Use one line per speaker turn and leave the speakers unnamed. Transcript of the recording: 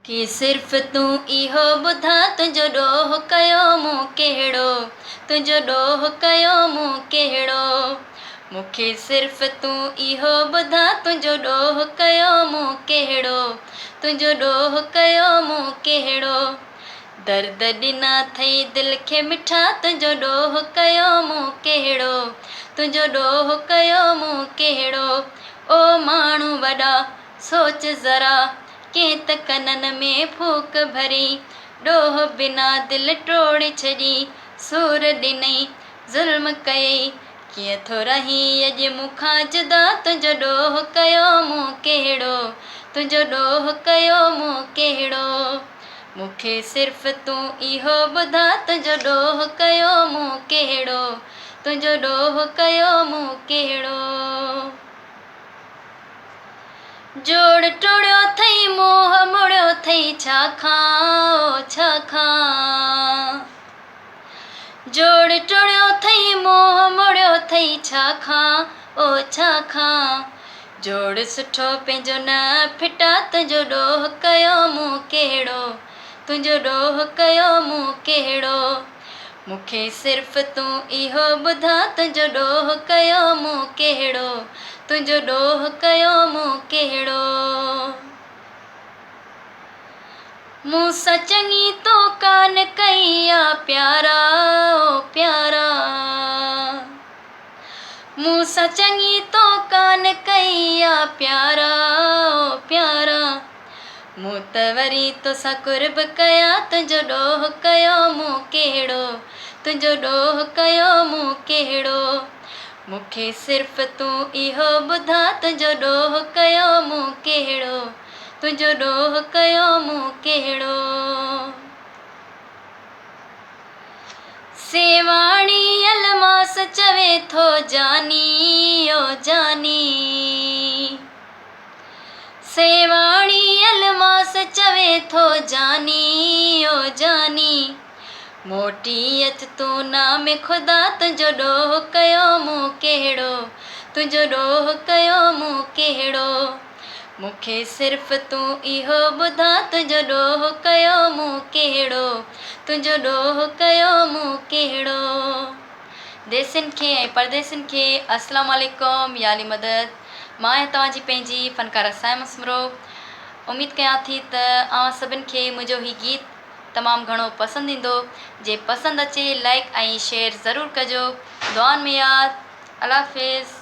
کي صرف تون اهو ٻڌاء تنهنجو ڏوهه ڪيو مون ڪهڙو تنهنجو ڏوهه ڪيو مون ڪهڙو مون کي صرف تون اهو ٻڌاء تنهنجو ڏوهه ڪيو مون ڪهڙو تنهنجو ڏوهه ڪيو مون ڪهڙو درد ڏنا ٿئي دل کي مٺا تنهنجو ڏوهه ڪيو مون ڪهڙو تنهنجو ڏوهه ڪيو مون ڪهڙو او ماڻهو وڏا سوچ ذرا ڪنهن ته ڪنن ۾ ڦوڪ ڀري، ڏوهه بنا دل ٽوڙي ڇڏي، سور ڏنئي، ظلم ڪيئي، ڪيئن ٿو رهين اڄ مون کان جدا، تنهنجو ڏوهه ڪيو مون ڪهڙو، تنهنجو ڏوهه ڪيو مون ڪهڙو. مون کي صرف تون اهو ٻڌاء، تنهنجو ڏوهه ڪيو مون ڪهڙو، تنهنجو ڏوهه ڪيو مون ڪهڙو. جوڙ ٽوڙيو ٿئي منهن موڙيو ٿئي ڇا کان او ڇا کان جوڙ ٽوڙيو ٿئي منهن موڙيو ٿئي ڇا کان او ڇا کان جوڙ سٺو پنهنجو نه ڦٽا تنهنجو ڏوهه ڪيو مون ڪهڙو تنهنجو ڏوهه ڪيو مون ڪهڙو مون کي صرف تون اهو ٻڌاء تنهنجو ڏوهه ڪيو مون ڪهڙو تنهنجو ڏوهه ڪيو مون ڪهڙو. مون سان چڱي تو ڪانه ڪئي آ پيارا او پيارا مون سان چڱي تو ڪانه ڪئي آ پيارا او پيارا. مون ته وري توسان قرب ڪيا، تنهنجو ڏوهه ڪيو مون ڪهڙو، تنهنجو ڏوهه ڪيو مون ڪهڙو. مون کي صرف تون اهو ٻڌاء، تنهنجو ڏوهه ڪيو مون ڪهڙو، تنهنجو ڏوهه ڪيو مون ڪهڙو. سيواڻي الماس چوي ٿو جاني او جاني. سيواڻي الماس چوي ٿو جاني او جاني موٽي اچ تون نام خدا تنهنجو ڏوهه ڪيو مون ڪهڙو تنهنجو ڏوهه ڪيو مون ڪهڙو مون کي صرف تون اهو ٻڌاء تنهنجو ڏوهه ڪيو مون ڪهڙو تنهنجو ڏوهه ڪيو مون ڪهڙو. ديسين کي ۽ پرديسين کي السلام عليڪم يا علي مدد مان آهيان توهان جي پنهنجي فنڪاره صائمه سمرو اميد ڪيان ٿي ته اوهان سڀن کي منهنجو هي گيت تمام گهڻو پسند ايندو جي پسند اچي لائڪ ۽ شيئر ضرور ڪجو دعائن ۾ ياد الله حافظ.